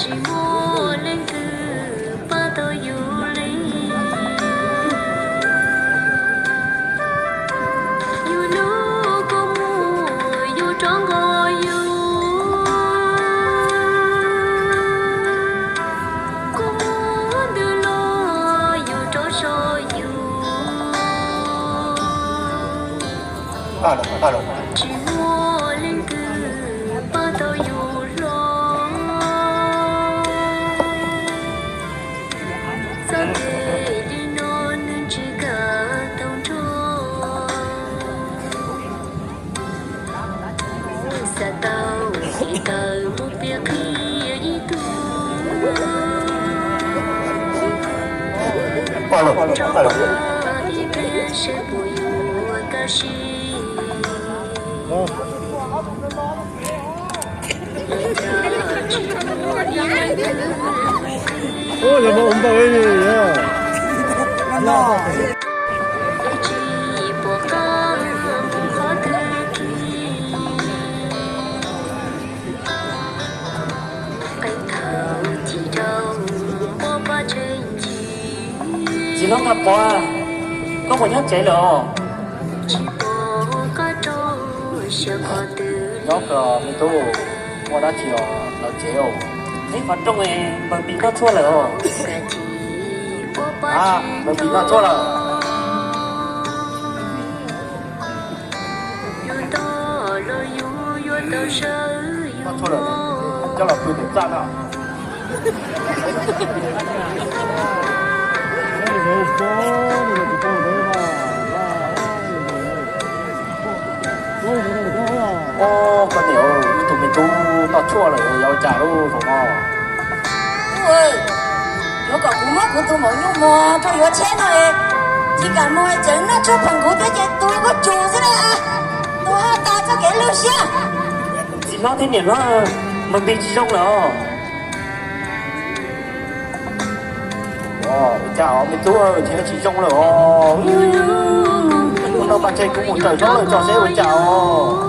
Tsis muaj leej twg pab tau yus li. Yus lub kua muag yus rov nqos yus, kua muag ntws los yus rov so yus. Tsis muaj leej twg pab tau yus hlo. Txoj kev li no nws tsis kam tau nrog. Xav tau ib tawm mus piav qhia ib tug. Rau qhov ib pliag seb puas yuav tau siv. Ua yog mas ua npaum li yog. Tsis pom qab mus qhov twg kiag. Qee thaum chim rau muab pab tseg ncig. Txiv hlob Nkaj Pov, koj puas nyob tsev lawm os? Tsis pom qab rau xyov qhov twg. Nyob kawg me tub, muaj dab tsi os los tsev os. Neb qhov rooj npawg Npis noj tshuaj lawm os. Npawg Npis noj tshuaj lawm. Noj tshuaj lawm, coj los pw ntawm txaj no. Ub, koj niam, ib tug me tub noj tshuaj lawm yuav ua cas lub zaum no? Yuav kom kuv muab kuv tus maum nyuj muag rau yuav tsheb no es tsis kam muag, tseem noj tshuaj pheem kuv thiab ces tus koj tsuas xwb na. Tus haj tas txoj kev lwj siab. Txiv hlob thiab niam hlob, npawg Npis tsis zoo lawm os. Ua cas os me tub, nrhiav tsis zoo lawm os. Hnub no mas ntshe kuv mus raws zaub lawm tso seb ua cas os.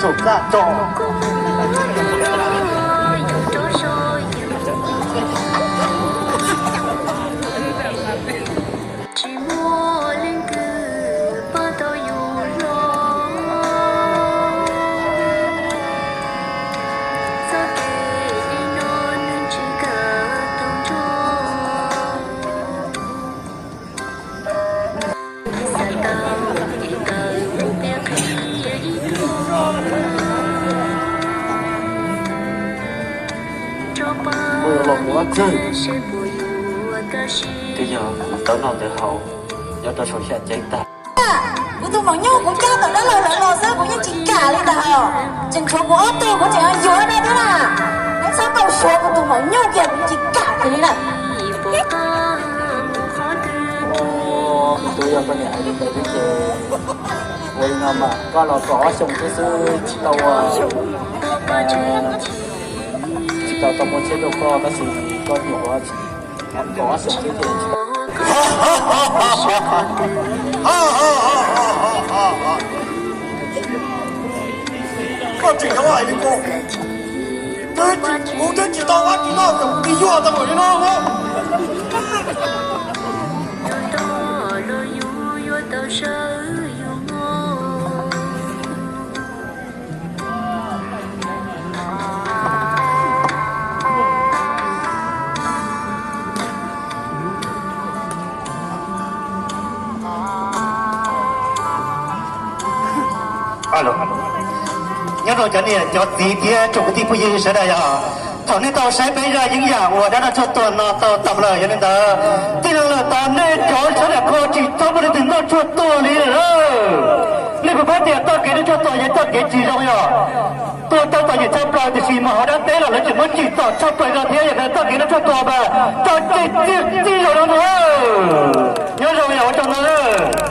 Saum txaj tso. Tsis muaj leej twg pab tau yus hlo. Txoj kev li no nws tsis kam tau nrog. Xav tau ib tawm mus piav qhia ib tug. Rau pab los mus ua txij. Twb yog kuv tawv noj tawv haus nyob rau saum xya ceeb tag. Kuv tus maum nyuj kuv cab tom dab laug lawv los xwb kuv yeej tsis kam li ntag os. Tseem tshuav kuv ob tug kuv tseem yuav no thiab na. Neb txhob npau suav kuv tus maum nyuj kiag kuv tsis kam kiag li na. Kuv tus yog koj niam hais li ntawd thiab ces ua li no mas koj los kaum ob xyoos thiab xwb tsis tau ua, tsis tau tau muaj tsheb rau koj tab sis koj niam ua kaum ob xyoos thiab ces Koj tseem yuav hais li ko, kuv twb tsis tau ua tsis noj kom kuv twb yuag tau npaum li no. Nyob rau cov niam cov txiv thiab tsoom kwv tij phooj ywg sawv daws yog Thaum nej tau saib peb zaj yeeb yam uas dab noj tshuaj tuag no tau tawm lawm, yog li ntawd tij laug lawm tas nej cov sawv daws kho tsis txhob muaj leej twg noj tshuaj tuag li lawm. Nej puas paub tias txoj kev noj tshuaj tuag yog txoj kev tsis zoo yom? Tuag tau txom nyem tshaj plaws, tiam sis mas hauv dab teb los lawv tseem muab tsim txom txhaj plaws no thiab. Yog li ntawd txoj kev noj tshuaj tuag mas tso tseg txij txij zaum no ntag. Nyob zoo yog ua tsaug ntau lawm.